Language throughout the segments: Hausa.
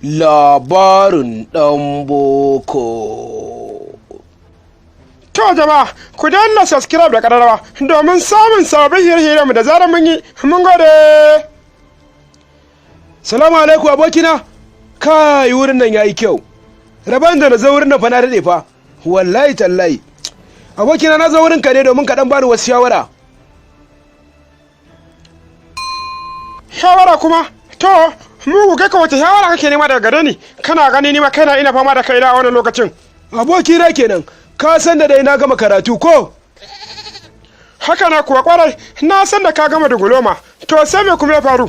Labarin ɗan boko. To jama'a, ku danna subscribe da ƙararrawa domin samun sababbin hire-hire mu da zarar mun yi. Mun gode. Salamu alaikum, abokina. Kai, wurin nan yayi kyau. Rabon da na zo wurin nan fa na daɗe fa. Wallahi tallahi. Abokina, na zo wurin ka ne domin ka ɗan bani wasu shawara. Shawara kuma? To, mugu kai ka, wace shawara kake nema daga gare ni? Kana gani ni ma kaina ina fama da kaina a wannan lokacin. Abokina kenan. Ka san da dai na gama karatu ko? Haka na kuwa, kwarai, na san da ka gama diguloma. To, sai me kuma ya faru?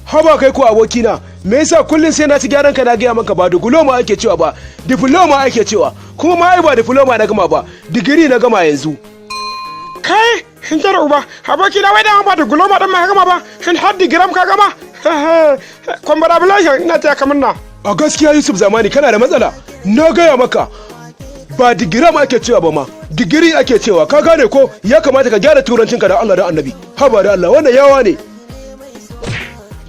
Haba kai ko abokina, me yasa kullum sai na ci gyaran ka? Na gaya maka ba diguloma ake cewa ba, diploma ake cewa. Kuma ma ai ba diploma na gama ba, digiri na gama yanzu. Kai, in jar uba, abokina, wai dama ba diguloma ɗin ma ka gama ba, in har digiram ka gama. Congratulation, ina taya ka murna. A gaskiya Yusuf Zamani, kana da matsala. Na gaya maka ba digiram ake cewa ba ma, digiri ake cewa, ka gane ko? Ya kamata ka gyara turancinka da Allah da Annabi. Haba da Allah, wannan yawa ne.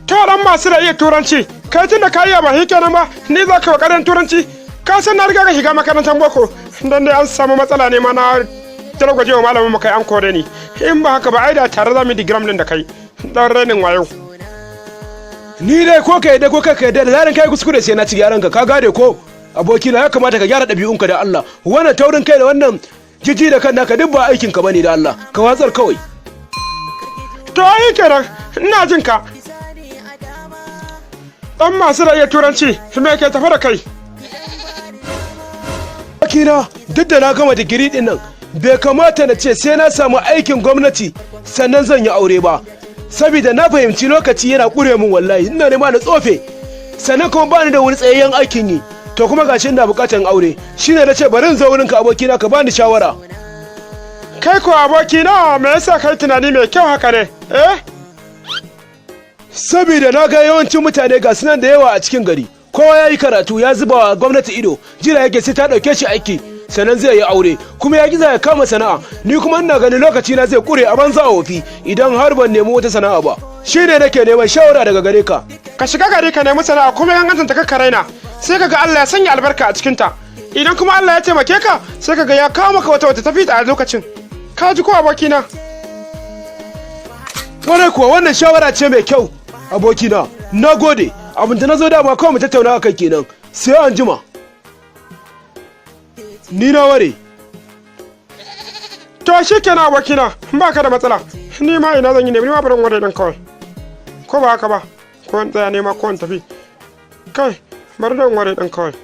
To, dan masu da iya turanci, kai tun da ka iya ba shi kenan ba, ni za ka wa ƙarin turanci? Ka san na riga ka shiga makarantar boko, dan dai an samu matsala ne ma na talgwaje wa malamin mu kai an kore ni. In ba haka ba ai da tare za mu yi digiram din da kai, dan rainin wayo. Ni dai ko ka yadda ko ka yadda, da zaran kai kuskure sai na ci gyaran ka, ka gane ko? Abokina, ya kamata ka gyara ɗabi'unka da Allah. Wannan taurin kai da wannan jiji da kan naka duk ba aikin ka bane. Da Allah ka watsar kawai. To ai kenan, ina jin ka. Dan masu da iya turanci, me ke tafe da kai? Abokina, duk da na gama digiri din nan, bai kamata na ce sai na samu aikin gwamnati sannan zan yi aure ba, saboda na fahimci lokaci yana ƙure min. Wallahi ina nema na tsofe, sannan kuma bani da wani tsayayyen aikin yi. To kuma gashi ina buƙatar aure, shine na ce bari in zo wurinka, abokina, ka bani shawara. Kai ko abokina, me yasa kai tunani mai kyau haka ne? Eh? Saboda na ga yawancin mutane ga sunan da yawa a cikin gari, kowa ya yi karatu ya zuba wa gwamnati ido, jira yake sai ta ɗauke shi aiki sannan zai yi aure, kuma ya giza ya kama sana'a. Ni kuma ina ganin lokaci na zai kure a banza a wofi idan har ban nemi wata sana'a ba. Shine nake neman shawara daga gare ka. Ka shiga gari ka nemi sana'a, kuma yangancin ta kakka raina, sai ka ga Allah ya sanya albarka a cikinta. Idan kuma Allah ya taimake ka, sai ka ga ya kawo maka wata wata tafi ta a lokacin. Ka ji ko, abokina? Kwarai kuwa, wannan shawara ce mai kyau, abokina. Na gode. Abin da na zo dama kawai mu tattauna akai kenan. Sai an jima, ni na ware. To shi kenan, abokina, ba ka da matsala. Ni ma ina zan yi ne? Ni ma bari in ware ɗin kawai. Ko ba haka ba? Ko in tsaya nema ko in tafi? Kai, bari da in ware ɗin kawai.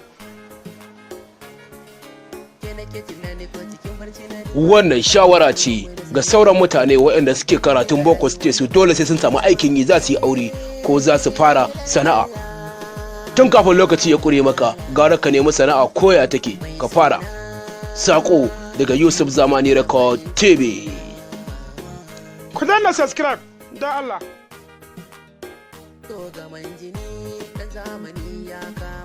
Wannan shawara ce ga sauran mutane waɗanda suke karatun boko, suke su dole sai sun samu aikin yi za su yi aure ko za su fara sana'a. Tun kafin lokaci ya ƙure maka, gara ka nemi sana'a koya take ka fara. Sako daga Yusuf Zamani Record TV. Ku danna subscribe da Allah. To gaman jini, ɗan zamani ya ka